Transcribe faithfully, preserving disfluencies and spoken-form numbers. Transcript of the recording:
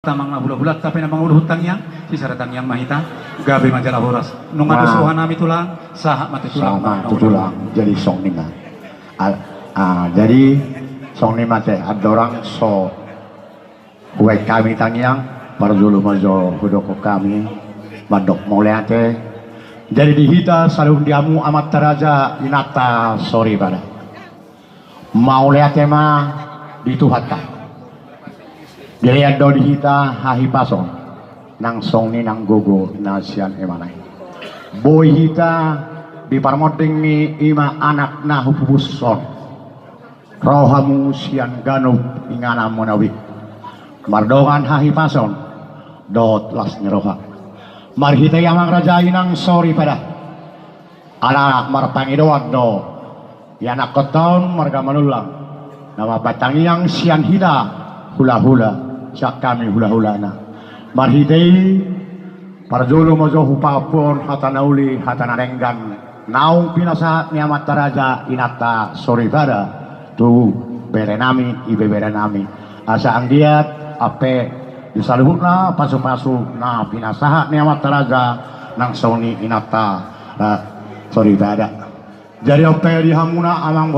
Amang na hulahulanta pe na manguluhon tangiang, sisada tangiang ma hita, gabe ma jala horas. Nunga dos rohanami tulang, sahat ma tu tulang. Sahat ma tu tulang. Jadi songon i ma. Jadi songon i ma ate, andorang so hubaen hami tangiang, parjolo ma jo hudokhon hami mandok mauliate. Jadi di hita saluhut di hamu amanta raja, inanta soripada, mauliate ma di Tuhanta. Dilean do di hita hahipason nang songon i nang gogo na sian Imana i. Boi hita di parmonding ni i ma anak na hupupuson. Ro hamu sian ganup inganan muna be mardongan hahipason dohot las ni roha. Marhite i amang raja inang soripada, ala marpangidoan do ianakhonta on marga Manullang na mambahen tangiang sian hita hulahula, sian hami hulahulana. Marhite i parjolo ma jo hupahompu hata na uli, hata na denggan naung pinasahat ni amanta raja inanta soripada tu berenami, ibeberenami, asa anggiat ampe di saluhutna pasupasu na pinasahat ni amanta raja nang songon i inanta soripada. Jadi ampe di hamuna amang